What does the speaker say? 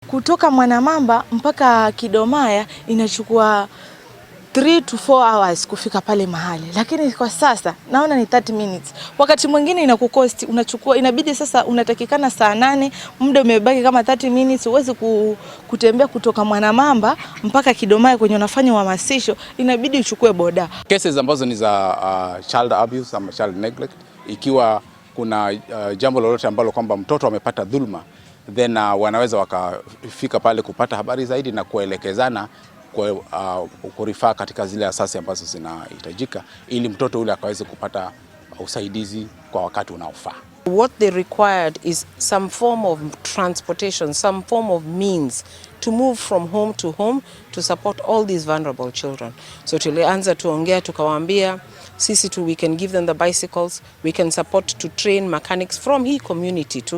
Kutoka Mwanamamba mpaka Kidomaya inachukua 3 to 4 hours kufika pale mahali, lakini kwa sasa naona ni 30 minutes. Wakati mwingine inakucost, unachukua, inabidi sasa unatakikana saa 8, muda umebaki kama 30 minutes, huwezi kutembea kutoka Mwanamamba mpaka Kidomaya kwenye unafanya uhamasisho, inabidi uchukue boda. Cases ambazo ni za child abuse ama child neglect, ikiwa kuna jambo lolote ambalo kwamba mtoto amepata dhulma, then wanaweza wakafika pale kupata habari zaidi na kuelekezana kwa kurefer katika zile asasi ambazo zinahitajika ili mtoto ule akaweze kupata usaidizi kwa wakati unaofaa. What they required is some form of transportation, some form of means to move from home to home to support all these vulnerable children. So tulianza tuongea, tukawaambia sisi tu we can give them the bicycles, we can support to train mechanics from hii community too.